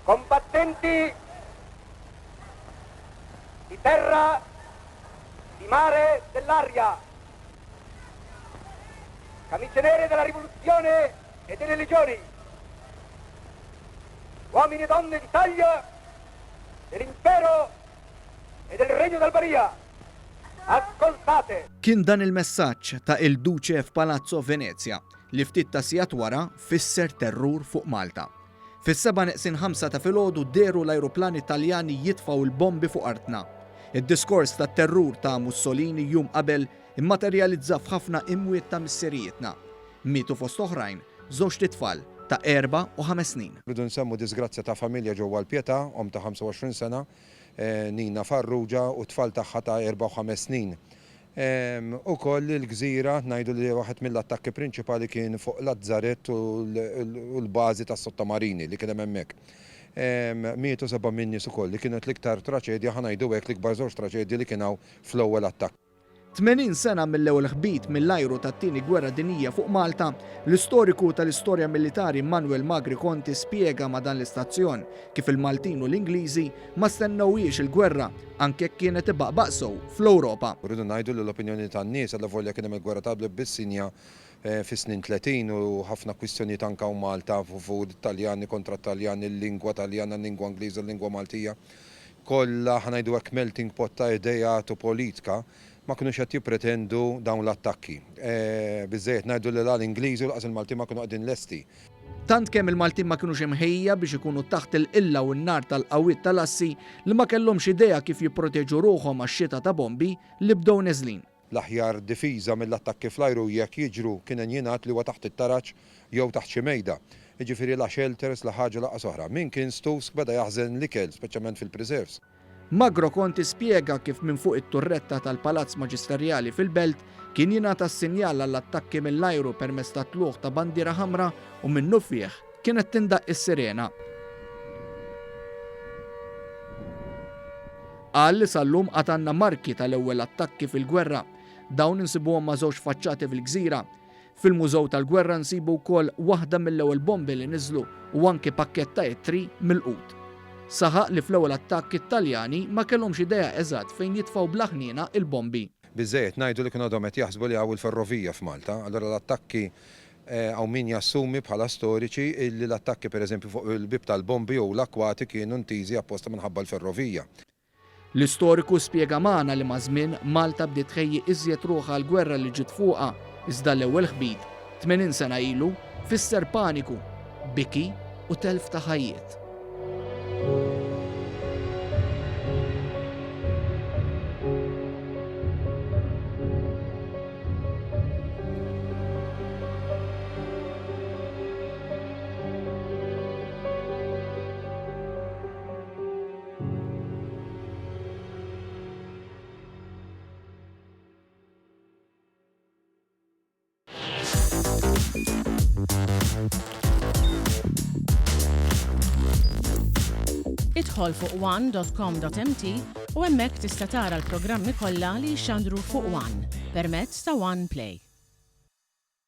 Combattenti di terra, di mare, dell'aria, camicie nere della rivoluzione e delle legioni, uomini e donne d'Italia, dell'impero e del Regno d'Albania, ascoltate! Kien dan il-messaġġ ta' Il Duce f'Palazzo Venezia li ftit ta' sigħat wara fisser terrur fuq Malta. Fis-sebgħa neqsin ħamsa ta' filgħodu dehru l-ajruplani Taljani jitfgħu l-bombi fuq artna. Id-diskors tat-terrur ta' Mussolini jum qabel immaterjalizza f'ħafna imwiet ta' missirijietna. Mietu fost oħrajn żewġt itfal ta' erba' u ħames snin. Rridu nsemmu diżgrazzja ta' familja ġewwa l-Pietà, omm ta' 25 sena, Nina Farrugia u t-tfal tagħha ta' erba' u ħames snin. Ukoll il-gżira, ngħidu li waħed mill-attakki prinċipali kien fuq Lazzarett u l-bażi tas-sottomarini li kien hemm hemmhekk. Mietu seba' min-nies ukoll li kienet l-iktar traċedja, ħa ngħidu hekk, l-ikbar żewġ traċedji li kien hawn fl-ewwel attakk. 80 sena mill-ewwel ħbit mill-ajru tat-Tieni Gwerra Dinjija fuq Malta, l-istoriku tal-istorja militari Manuel Magri Conti spjega ma' dan l-istazzjon kif il-Maltin u l-Ingliżi ma stennewhiex il-gwerra anke jekk kienet ibaqbaq sew fl-Ewropa. Rridu ngħidu li l-opinjoni tan-nies, allavolja kien hemm il-gwerra tal-Abissinja fis-snin 30 u ħafna kwistjonijiet anke hawn Malta favur it-Taljani kontra t-Taljani, il-lingwa Taljana, il-lingwa Ingliża, il-lingwa Maltija, kollha, ħa ngħidu hekk, melting pot ta' ideat u politka, ma kinux qed jippretendu dawn l-attakki. Biżżejjed ngħidu li la l-Ingliżi u lanqas il-Maltin ma kienu qegħdin lesti. Tant kemm il-Maltin ma kinux imħejjija biex ikunu taħt il-qilla u n-nar tal-qawwiet tal-assi li ma kellhomx idea kif jipproteġu ruħhom għax-xita ta' bombi li bdew neżlin. L-aħjar difiża mill-attakki fl-ajru jekk jiġru kien jingħad li huwa taħt it-taraġ jew taħt xi mejda. Jiġifieri la shelters, la ħaġa lanqas oħra. Min kien stusk beda jaħżen l-ikel, speċjalment fil-preserves. Magro Conti spjega kif minn fuq it-turretta tal-Palazz Maġisterjali fil-Belt kien jingħata s-sinjal għall-attakki mill-ajru permezz ta' tlugħ ta' bandiera ħamra u minnufih kienet tindaqq is-sirena. Qal li sal-lum għad għandna marki tal-ewwel attakki fil-gwerra. Dawn insibuhom ma' żewġ faċċati fil-gżira. Fil-Mużew tal-Gwerra nsibu wkoll waħda mill-ewwel bombi li niżlu u anki pakkett ta' ittri milqut. Saħaq li fl-ewwel attakk it-Taljani ma kellhomx idea eżatt fejn jitfgħu bla ħniena il-bombi. Biżżejjed ngħidu li kienu għadhom qed jaħsbu li hawn il-ferrovija f'Malta, allura l-attakki hawn min jassumi bħala storiċi illi l-attakki pereżempju fuq il-bieb tal-bombi u l-akkwati kienu ntiżi apposta minħabba l-ferrovija. L-istoriku spjega magħna li maż-żmien Malta bdiet tħejji iżjed ruħha għall-gwerra li ġiet fuqha iżda l-ewwel ħbit, 80 sena ilu, fisser paniku, biki u telf ta' ħajjiet. Idħol fuq one.com.mt u hemmhekk tista' tara l-programmi kollha li jixxandru fuq One permezz ta' One Play.